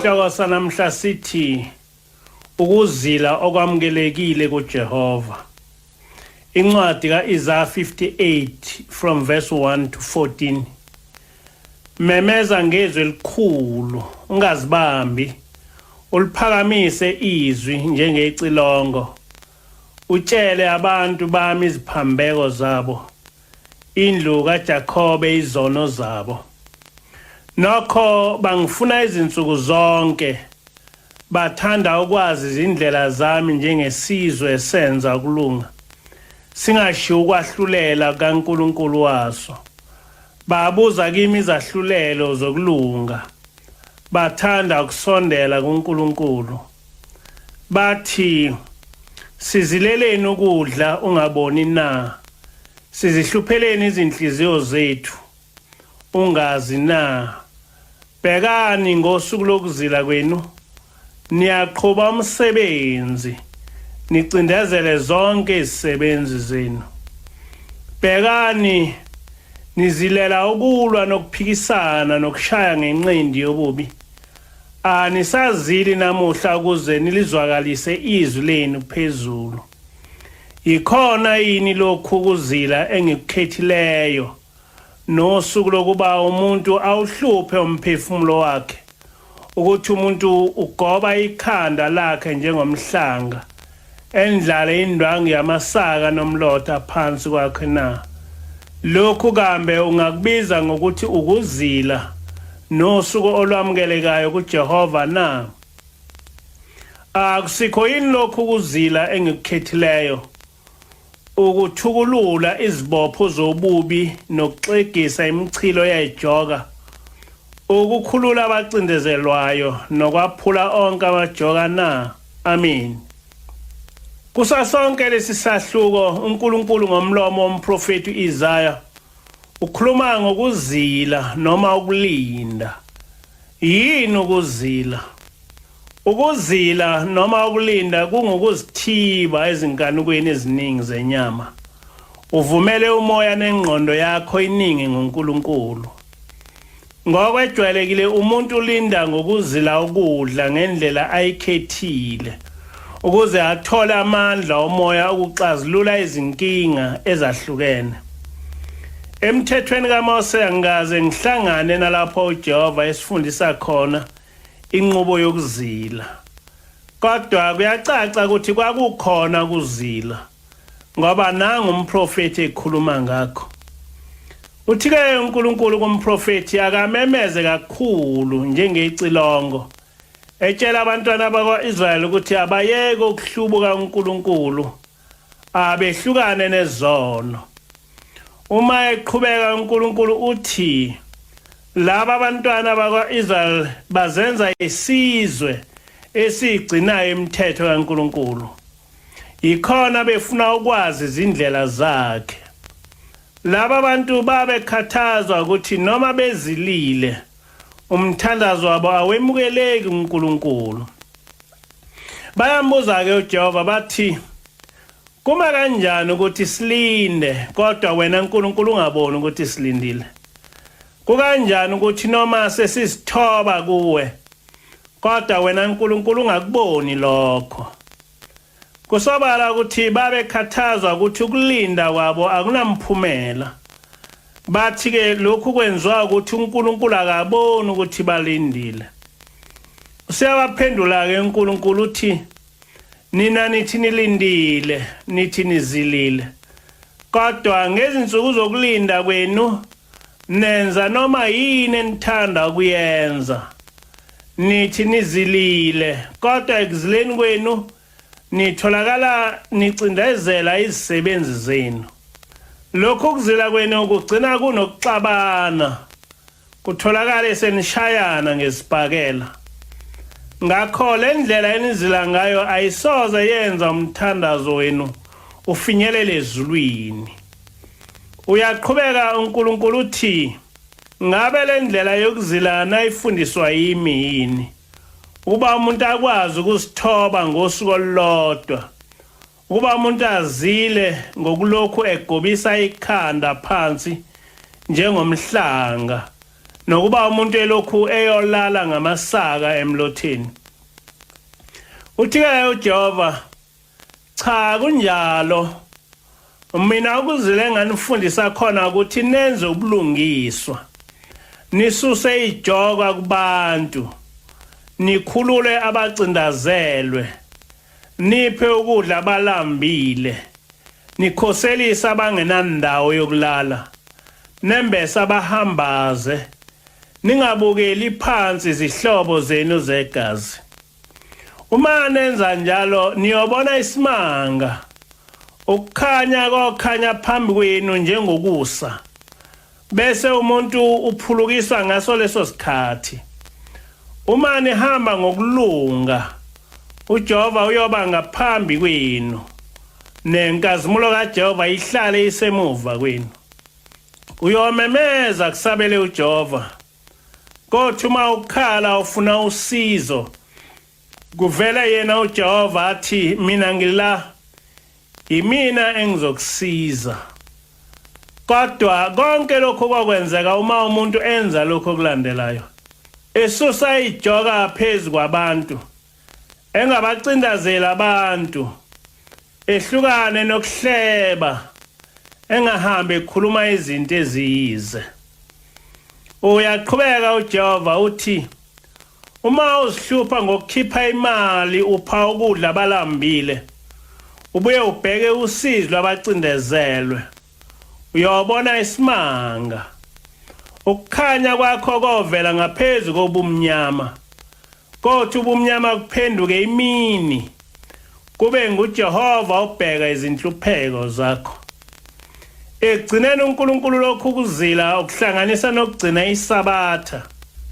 Isihloko sanamhla sithi ukuzila okwamukelekile kuJehova. Incwadi kaIsaiah 58 from verse 1 to 14. Memeza ngezwi elikhulu, ungazibambi, uliphakamise izwi njengecilongo. Utshele abantu bami iziphambeko zabo, indlu kaJakobe izono zabo. Nokho bangifuna izinsuku zonke, bathanda ukwazi izindlela zami njengesizwe esenza ukulunga, singashiyi ukwahlulela kukaNkulunkulu waso. Babuza kimi izahlulelo zokulunga, bathanda ukusondela kuNkulunkulu. Bathi, Sizileleni ukudla ungaboni na? Sizihlupheleni izinhliziyo zethu ungazi na? Bhekani ngosuku lokuzila kwenu niyaqhuba umsebenzi nicindezele zonke izisebenzi zenu. Bhekani nizilela ukulwa nokuphikisana nokushaya ngenqindi yobubi. Anisazili namuhla ukuze nilizwakalise izwi lenu phezulu. Yikhona yini lokhu kuzila engikukhethileyo nosuku lokuba umuntu awuhluphe umphefumulo wakhe ukuthi umuntu ugoba ikhanda lakhe njengomhlanga endlale indwangu yamasaka nomlotha phansi kwakhe na? Lokhu kambe ungakubiza ngokuthi ukuzila nosuku olwamukelekayo kuJehova na? Akusikho yini lokhu ukuzila engikukhethileyo, ukuthukulula izibopho zobubi nokuxegisa imichilo yejoka, ukukhulula abacindezelwayo nokwaphula onke amajoka na? Amen. Kusasonke lesi sahluko uNkulunkulu ngomlomo womprofeti uIsaya ukhuluma ngokuzila noma ukulinda. Yini ukuzila? Ukuzila noma ukulinda kungukuzithiba ezinkanukweni eziningi zenyama. Uvumele umoya nengqondo yakho iningi ngoNkulunkulu. Ngokwejwayelekile umuntu ulinda ngokuzila ukudla ngendlela ayikhethile ukuze athole amandla omoya okuxazulula izinkinga ezahlukene. Emthethweni kaMose angikaze ngihlangane nalapho uJehova esifundisa khona inqubo yokuzila. Kodwa kuyacaca ukuthi kwakukhona ukuzila ngoba nangu umprofethi ekhuluma ngakho. Uthi-ke uNkulunkulu kumprofethi akamemeze kakhulu njengecilongo etshela abantwana bakwa-Israyeli ukuthi abayeke ukuhlubuka uNkulunkulu abehlukane nezono. Uma eqhubeka uNkulunkulu uthi laba abantwana bakwa-Israyeli bazenza isizwe esiyigcinayo imithetho kaNkulunkulu. Yikhona befuna ukwazi izindlela zakhe. Laba bantu babekhathazwa ukuthi noma bezilile umthandazo wabo awemukeleki kuNkulunkulu. Bayambuza-ke uJehova bathi, Kuma kanjani ukuthi silinde kodwa wena Nkulunkulu ungaboni ukuthi silindile? Kukanjani ukuthi noma sesizithoba kuwe kodwa wena Nkulunkulu ungakuboni lokho? Kusobala ukuthi babekhathazwa ukuthi ukulinda kwabo akunamphumela. Bathi-ke lokhu kwenziwa ukuthi uNkulunkulu akaboni ukuthi balindile. Useyabaphendula-ke uNkulunkulu uthi, Nina nithi nilindile, nithi nizilile. Kodwa ngezinsuku zokulinda kwenu nenza noma yini enithanda ukuyenza. Nithi nizilile, kodwa ekuzileni kwenu nitholakala nicindezela izisebenzi zenu. Lokhu kuzila kwenu kugcina kunokuxabana. Kutholakale senishayana ngezibhakela. Ngakho le ndlela enizila ngayo ayisoze yenza umthandazo wenu ufinyelele ezulwini. Uyaqhubeka uNkulunkulu uthi, Ngabe le ndlela yokuzila nayifundiswa yimi yini? Ukuba umuntu akwazi ukuzithoba ngosuku olulodwa, ukuba umuntu azile ngokulokhu egobisa ikhanda phansi njengomhlanga, Nokuba umuntu elokhu eyolala ngamasaka emlotheni. Uthi-ke uJehova, cha kunjalo. Mina ukuzile nganifundisa khona ukuthi nenze ubulungiswa. Nisuse ijoka kubantu. Nikhulule abacindazelwe. Niphe ukudla abalambile. Nikhoselise abangenandawo yokulala. Nembese abahambaze. Ningabukeli phansi izihlobo zenu zegazi. Uma nenza njalo niyobona isimanga. Ukukhanya kokhanya phambi kwenu njengokusa. Bese umuntu uphulukiswa ngaso leso sikhathi. Uma nihamba ngokulunga, uJehova uyoba ngaphambi kwenu, nenkazimulo kaJehova ihlale isemuva kwenu. Uyomemeza kusabele uJehova. Kothi uma ukhala ufuna usizo, kuvele yena uJehova athi mina ngila yimina engizokusiza. Kodwa konke lokhu kwakwenzeka uma umuntu enza lokhu okulandelayo. Esusa ijoka phezu kwabantu, engabacindazeli abantu, ehlukane nokuhleba, engahambi ekhuluma izinto eziyize. Uyaqhubeka uJehova uthi Uma uzihlupha ngokukhipha imali upha ukudla abalambile, ubuye ubheke usizi lwabacindezelwe, uyobona isimanga. Ukukhanya kwakho kovela ngaphezu kobumnyama, kothi ubumnyama kuphenduke imini, kube nguJehova obheka izinhlupheko zakho. Ekugcineni uNkulunkulu lokhu kuzila ukuhlanganisa nokugcina iSabatha.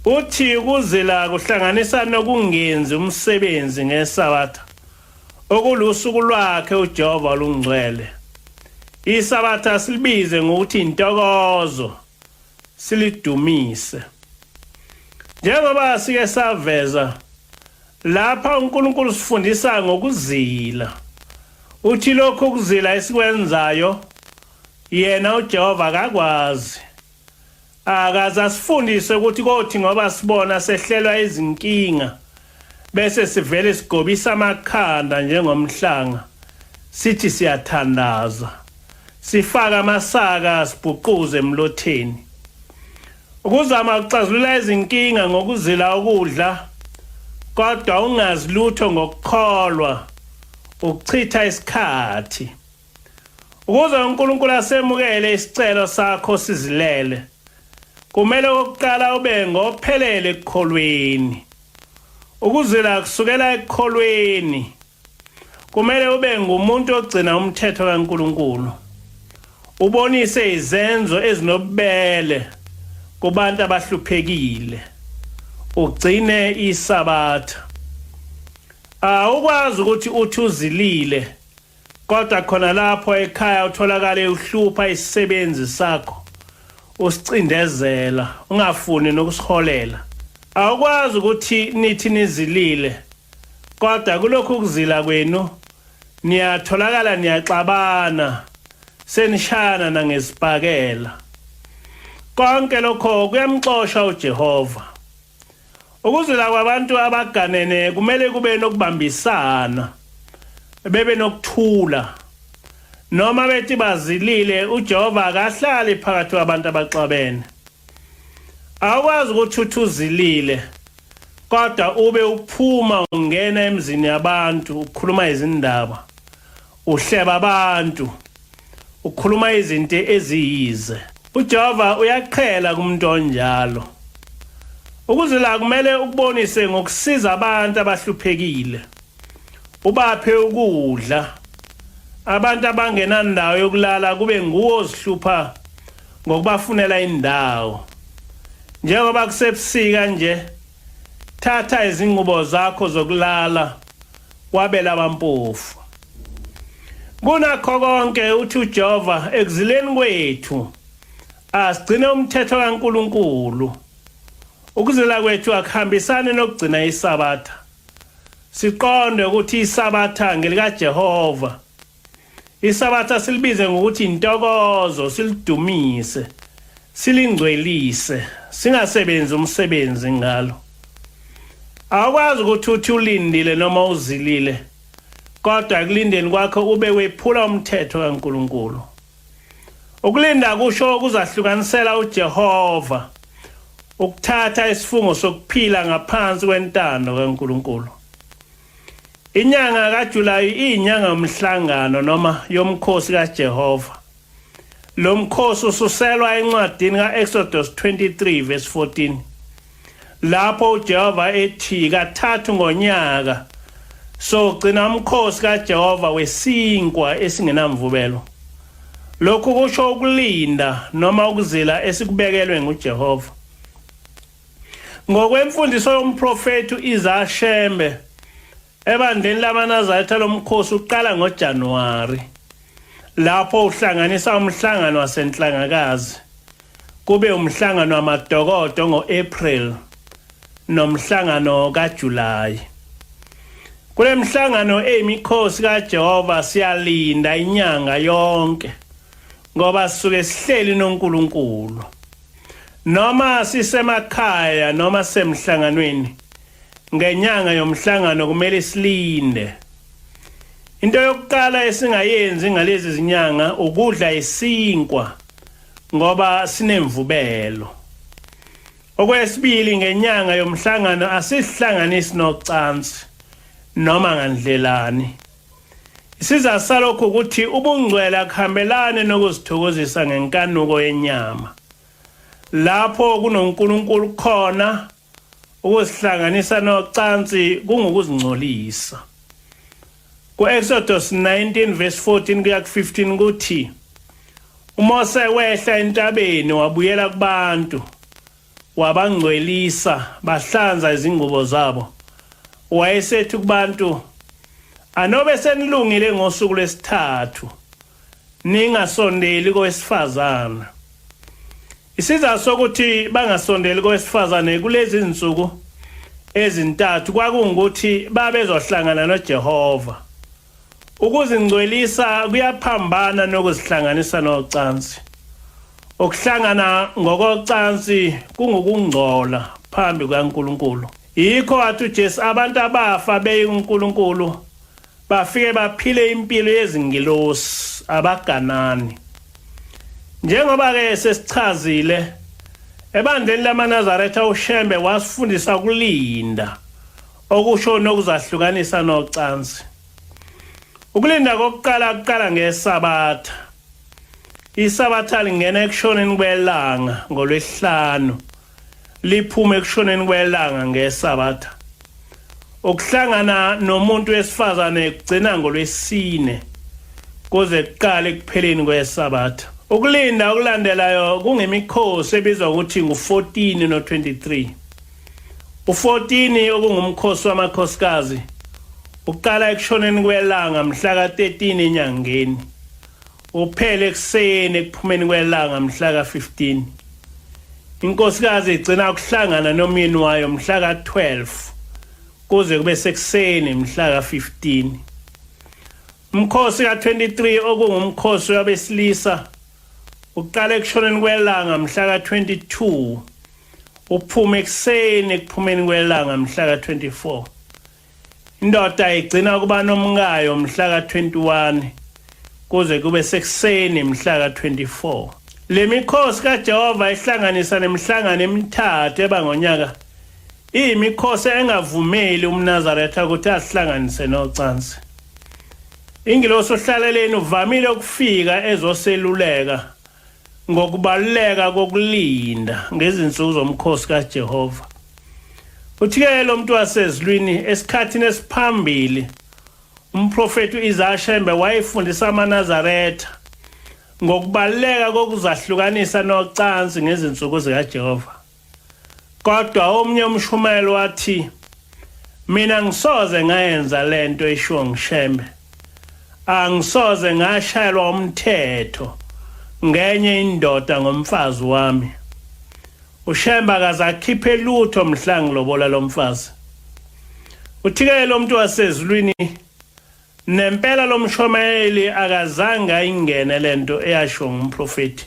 Uthi ukuzila kuhlanganisa nokungenzi umsebenzi ngeSabatha, okulusuku lwakhe uJehova olungcwele. ISabatha silibize ngokuthi intokozo, silidumise. Njengoba sike saveza lapha uNkulunkulu usifundisa ngokuzila. Uthi lokhu ukuzila esikwenzayo yena uJehova akakwazi. Akaze asifundise ukuthi kothi ngoba sibona sehlelwa izinkinga bese sivele sigobisa amakhanda njengomhlanga sithi siyathandaza. Sifaka amasaka sibhuquze emlotheni. Ukuzama ukuxazulula izinkinga ngokuzila ukudla kodwa ungazi lutho ngokukholwa ukuchitha isikhathi. Ukuze uNkulunkulu asemukele isicelo sakho sizilele, kumele okokuqala ube ngophelele ekukholweni. Ukuzila kusukela ekukholweni. Kumele ube ngumuntu ogcina umthetho kaNkulunkulu. Ubonise izenzo ezinobubele kubantu abahluphekile. Ugcine iSabatha. Awukwazi ukuthi uthi uzilile kodwa khona lapho ekhaya utholakale uhlupha isisebenzi sakho usicindezela ungafuni nokusiholela. Awukwazi ukuthi nithi nizilile kodwa kulokhu kuzila kwenu niyatholakala niyaxabana senishayana nangezibhakela. Konke lokho kuyamxosha uJehova. Ukuzila kwabantu abaganene kumele kube nokubambisana, bebe nokuthula. Noma bethi bazilile, uJehova akahlali phakathi kwabantu abaxabene. Awukwazi ukuthi uthi uzilile kodwa ube uphuma ungena emzini yabantu ukhuluma izindaba, uhleba abantu, ukhuluma izinto eziyize. UJehova uyaqhela kumuntu onjalo. Ukuzila kumele ukubonise ngokusiza abantu abahluphekile. Ubaphe ukudla. Abantu abangenandawo yokulala kube nguwe ozihlupha ngokubafunela indawo. Njengoba kusebusika nje, thatha izingubo zakho zokulala wabela abampofu. Kunakho konke uthi uJehova ekuzileni kwethu asigcine umthetho kaNkulunkulu. Ukuzila kwethu akuhambisani nokugcina iSabatha. Siqonde ukuthi iSabatha ngelikaJehova. ISabatha silibize ngokuthi intokozo, silidumise. Silingcwelise, singasebenzi umsebenzi ngalo. Awukwazi ukuthi uthi ulindile noma uzilile, kodwa ekulindeni kwakho ube wephula umthetho kaNkulunkulu. Ukulinda kusho ukuzahlukanisela uJehova, ukuthatha isifungo sokuphila ngaphansi kwentando kaNkulunkulu. Inyanga kaJulayi iyinyanga yomhlangano noma yomkhosi kaJehova. Lo mkhosi ususelwa encwadini ka-Exodus 23 verse 14 lapho uJehova ethi kathathu ngonyaka sogcina umkhosi kaJehova wesinkwa esingenamvubelo. Lokhu kusho ukulinda noma ukuzila esikubekelwe nguJehova. Ngokwemfundiso yomprofethi uIsaya Shembe, ebandleni lamaNazaretha lomkhosi uqala ngoJanuwari lapho uhlanganisa umhlangano wasenhlangakazi kube umhlangano wamadokodo ngo-April nomhlangano kaJulayi. Kule mhlangano eyimikhosi kaJehova siyalinda inyanga yonke ngoba sisuke sihleli noNkulunkulu. Noma sisemakhaya noma semhlanganweni ngenyanga yomhlangano kumele silinde. Into yokuqala esingayenzi ngalezi zinyanga ukudla isinkwa ngoba sinemvubelo. Okwesibili ngenyanga yomhlangano asihlanganisi nocansi noma ngandlelani. Isizathu salokhu ukuthi ubungcwele akuhambelani nokuzithokozisa ngenkanuko yenyama. Lapho kunoNkulunkulu khona ukuzihlanganisa nocansi kungukuzingcolisa. Ku-Exodus 19 verse 14 kuya ku-15 kuthi uMose wehla entabeni wabuyela kubantu wabangcwelisa bahlanza izingubo zabo wayesethi kubantu anobe senilungile ngosuku lwesithathu ningasondeli kowesifazana isizathu sokuthi bangasondeli kowesifazane kulezi zinsuku ezintathu kwakungukuthi babezohlangana noJehova Ukuzingcwelisa kuyaphambana nokuzihlanganisa nocansi. Ukuhlangana ngokocansi kungukungcola phambi kukaNkulunkulu. Yikho wathi uJesu abantu abafa beyi kuNkulunkulu bafike baphile impilo yezingilosi abaganani. Njengoba-ke sesichazile ebandleni lamaNazaretha uShembe wasifundisa ukulinda okusho nokuzahlukanisa nocansi. Ukulinda kokuqala kuqala ngeSabatha. ISabatha lingena ekushoneni kwelanga ngolwesihlanu liphume ekushoneni kwelanga ngeSabatha. Ukuhlangana nomuntu wesifazane kugcina ngolwesine kuze kuqale ekupheleni kweSabatha. Ukulinda okulandelayo kungemikhosi ebizwa ukuthi ngu-14 no-23. U-14 okungumkhosi wamakhosikazi uqala ekushoneni kwelanga mhla ka-13 enyangeni uphele ekuseni ekuphumeni kwelanga mhla ka-15. Inkosikazi igcina ukuhlangana nomyeni wayo mhla ka-12 kuze kube sekuseni mhla ka-15. Umkhosi ka-23 okungumkhosi wabesilisa uqala ekushoneni kwelanga mhla ka-22 uphume ekuseni ekuphumeni kwelanga mhla ka-24. Indoda igcina ukuba nomkayo mhla ka-21 kuze kube sekuseni mhla ka-24. Le mikhosi kaJehova ihlanganisa nemihlangano emithathu eba ngonyaka iyimikhosi engavumeli umNazaretha ukuthi azihlanganise nocansi. Ingilosi uhlaleleni uvamile ukufika ezoseluleka ngokubaluleka kokulinda ngezinsuku zomkhosi kaJehova. Uthi-ke lo muntu wasezulwini esikhathini esiphambili umprofethi uIsaya Shembe wayefundisa amaNazaretha ngokubaluleka kokuzahlukanisa nocansi ngezinsuku zikaJehova. Kodwa omunye umshumayeli wathi mina ngisoze ngayenza lento eshiwo ngishembe. Angisoze ngashayelwa umthetho ngenye indoda ngomfazi wami. UShembe akaze akhiphe lutho mhla ngilobola lo mfazi. Uthikele lo muntu wasezulwini nempela lo mshumayeli akazange ayingene lento eyashiwo ngumprofethi.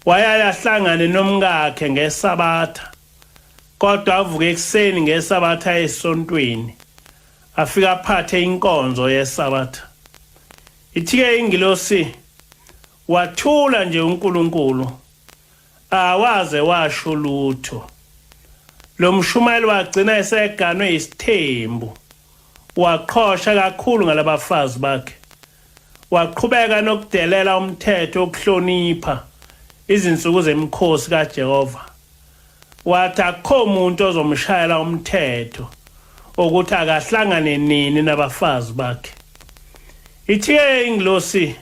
Wayaye ahlangane nomkakhe ngeSabatha, kodwa avuke ekuseni ngeSabatha esontweni, afike aphathe inkonzo yeSabatha. Ithi-ke ingilosi, wathula nje uNkulunkulu, awaze washo lutho. Lo mshumayeli wagcina eseganwe isithembu, waqhosha kakhulu ngalabafazi bakhe. Waqhubeka nokudelela umthetho wokuhlonipha izinsuku zemikhosi kaJehova. Wathi akukho muntu ozomshayela umthetho ukuthi akahlangane nini nabafazi bakhe. Ithi-ke ingilosi,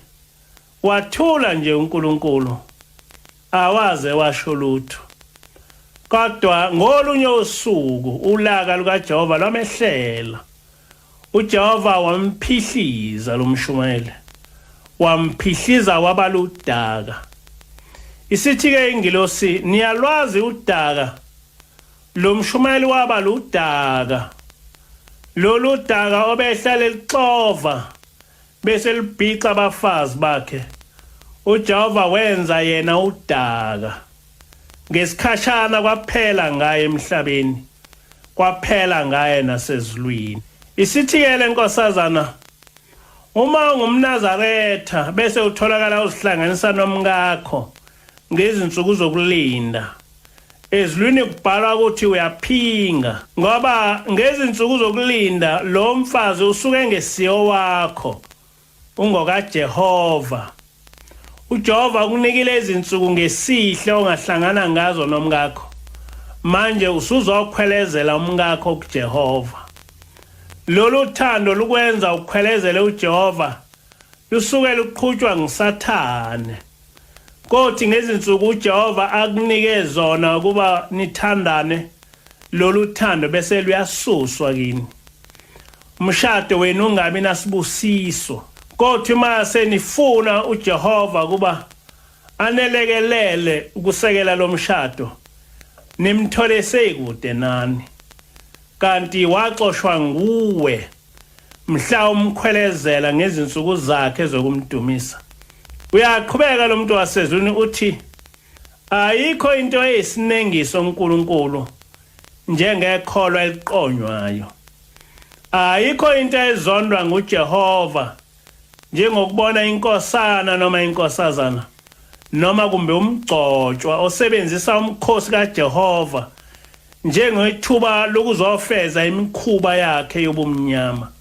wathula nje uNkulunkulu, awaze washo lutho. Kodwa ngolunye usuku ulaka lukaJehova lwamehlela. UJehova wamphihliza lo mshumayeli, wamphihliza waba ludaka. Isithi-ke ingilosi, niyalwazi udaka, lo mshumayeli waba ludaka. Lolu daka obehlale lixova bese libhixa abafazi bakhe. UJehova wenza yena udaka. Ngesikhashana kwaphela ngaye emhlabeni, kwaphela ngaye nasezulwini. Isithi-ke le nkosazana, uma ungumNazaretha bese utholakala uzihlanganisa nomkakho ngezinsuku zokulinda, ezulwini kubhalwa ukuthi uyaphinga, ngoba ngezinsuku zokulinda lo mfazi usuke engesiyo wakho, ungokaJehova. UJehova ukunikile izinsuku ngesihle ongahlangana ngazo nomkakho. Manje usuzokhwelezela umkakho kuJehova. Lolu thando lukwenza ukhwelezele uJehova lusuke luqhutshwa nguSathane. Kothi ngezinsuku uJehova akunike zona ukuba nithandane, lolu thando bese luyasuswa kini. Umshado wenu ungabi nasibusiso. Kothi uma senifuna uJehova ukuba anelekelele ukusekela lo mshado, nimthole seyikude nani. Kanti waxoshwa nguwe mhla umkhwelezela ngezinsuku zakhe zokumdumisa. Uyaqhubeka lo muntu wasezulwini uthi ayikho into eyisinengiso uNkulunkulu njengekholwa eliqonywayo. Ayikho into ezondwa nguJehova njengokubona inkosana noma inkosazana noma kumbe umgcotshwa osebenzisa umkhosi kaJehova njengethuba lokuzofeza imikhuba yakhe yobumnyama.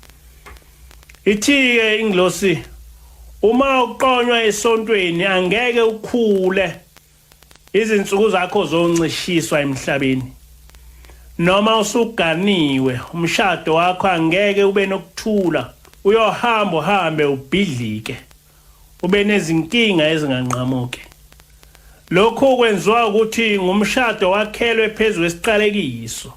Ithi-ke ingilosi, uma uqonywa esontweni angeke ukhule, izinsuku zakho zoncishiswa emhlabeni. Noma usuganiwe, umshado wakho angeke ube nokuthula, uyohamba uhambe ubhidlike, ube nezinkinga ezinganqamuki. Lokhu kwenziwa ukuthi ngumshado wakhelwe phezu kwesiqalekiso.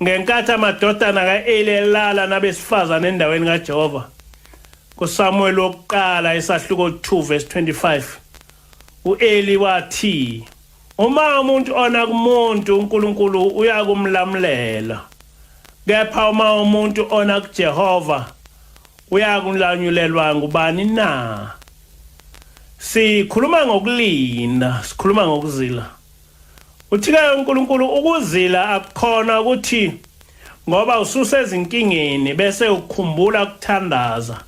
Ngenkathi amadodana ka-Eli elala nabesifazane endaweni kaJehova, kuSamuweli wokuqala isahluko 2 verse 25, u-Eli wathi, Uma umuntu ona kumuntu, uNkulunkulu uyakumlamulela. Kepha uma umuntu ona kuJehova, uyakulanyulelwa ngubani na? Sikhuluma ngokulinda, sikhuluma ngokuzila. Uthi-ke uNkulunkulu ukuzila akukhona ukuthi ngoba ususezinkingeni bese ukhumbula ukuthandaza,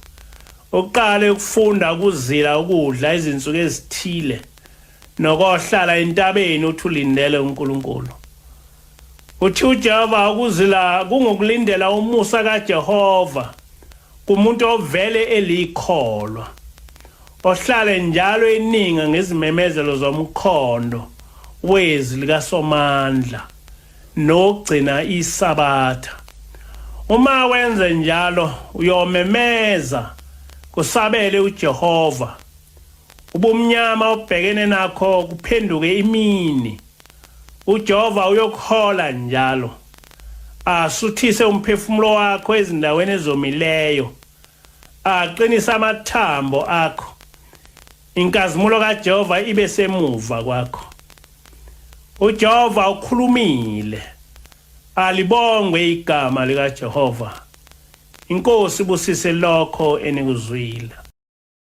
uqale ukufunda ukuzila ukudla izinsuku ezithile nokohlala entabeni uthi ulindele uNkulunkulu. Uthi uJehova ukuzila kungukulindela umusa kaJehova kumuntu ovele elikholwa, ohlale njalo eninga ngezimemezelo zomkhondo wezwi likaSomandla nokugcina iSabatha. Uma wenze njalo uyomemeza kusabele uJehova, ubumnyama obhekene nakho kuphenduke imini. UJehova uyokuhola njalo, asuthise umphefumulo wakho ezindaweni ezomileyo, aqinise amathambo akho. Inkazimulo kaJehova ibe semuva kwakho. UJehova ukhulumile. Alibongwe igama likaJehova. INkosi ibusise lokho enikuzwile.